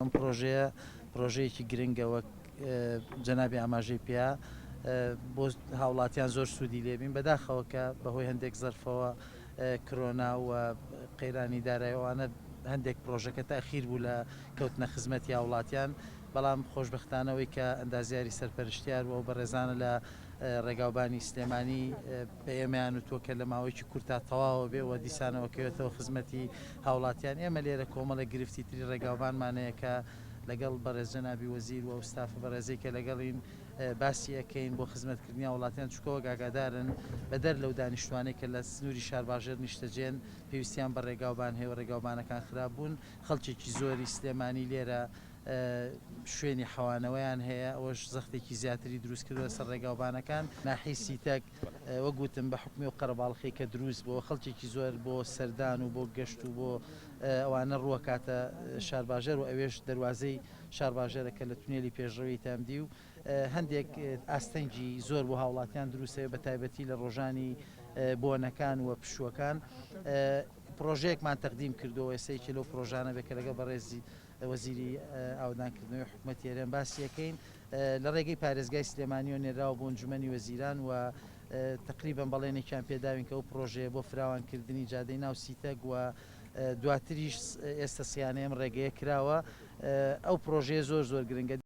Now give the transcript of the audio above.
ئەم پڕۆژەیە پڕۆژەیەکی گرنگە وەک جەنابی ئاماژەی پێیا بۆ هاوڵاتیان زۆر سوودی لێبین بەداخەوە کە بەهۆی هەندێک زەرفەوە کرۆنا و قەیرانی دارایی ئەوانە هەندێک پڕۆژەکە تاخیر بوو لە کەوتنە خزمەتی هاوڵاتیان بەڵام خۆشبەختانەوەی کە ئەندازیاری سەرپەرشتیار و ئەو بەڕێزانە لە ڕێگاوبانی سلێمانی بە ئێمەیان وتووە کە لە ماوەیەکی کورتا تەواوە بێ و دیسانەوە کەوێتەوە خزمەتی هاوڵاتیان. ئێمە لێرە کۆمەڵێک گرفتی تری ڕێگاوبانمان هەیە کە لەگەڵ بەڕێز جەنابی وەزیر و ئەو ستافە بەڕێزەی کە لەگەڵین باسی ئەکەین بۆ خزمەتکردنی هاوڵاتیان چونکە وەک ئاگادارن بەدەر لەو دانیشتوانەی کە لە سنووری شارباژێر نیشتەجێن پێویستیان بە ڕێگاوبان هەیە و ڕێگاوبانەکان خراپ بوون خەڵکێکی زۆری سلێمانی لێرە شوێنی حەوانەوەیان هەیە، ئەوەش زەختێکی زیاتری دروستکردووە لەسەر ڕێگاوبانەکان. ناحیەی سیتەک وەک وتم بە حوکمی ئەو قەرەباڵخیەی کە دروست بووە، خەڵکێکی زۆر بۆ سەردان و بۆ گەشت و بۆ ئەوانە ڕووەکاتە شارباژێر و ئەوێش دەروازەی شارباژێرە کە لە تونێلی پێشڕەوی تامدی و هەندێک ئاستەنگی زۆر بۆ هاوڵاتیان دروست هەیە بە تایبەتی لە ڕۆژانی بۆنەکان و پشووەکان. پڕۆژەیەکمان تەقدیم کردووە، ئێستا یەکێ لەو پڕۆژانە بێت کە لەگەڵ بەڕێزی وەزیری ئاوەدانکردنەوەی حکومەتی هەرێم باسی ئەکەین لە ڕێگەی پارێزگای سلێمانیەوە نێراوە بۆ ئەنجومەنی وەزیران و تەقریبەن بەڵێنێکیان پێداوین کە ئەو پڕۆژەیە بۆ فراوانکردنی جادەی ناو سیتەک و دواتریش ئێستا سیانەی ئەم ڕێگەیە کراوە ئەو پڕۆژەیە زۆر زۆر گرنگە.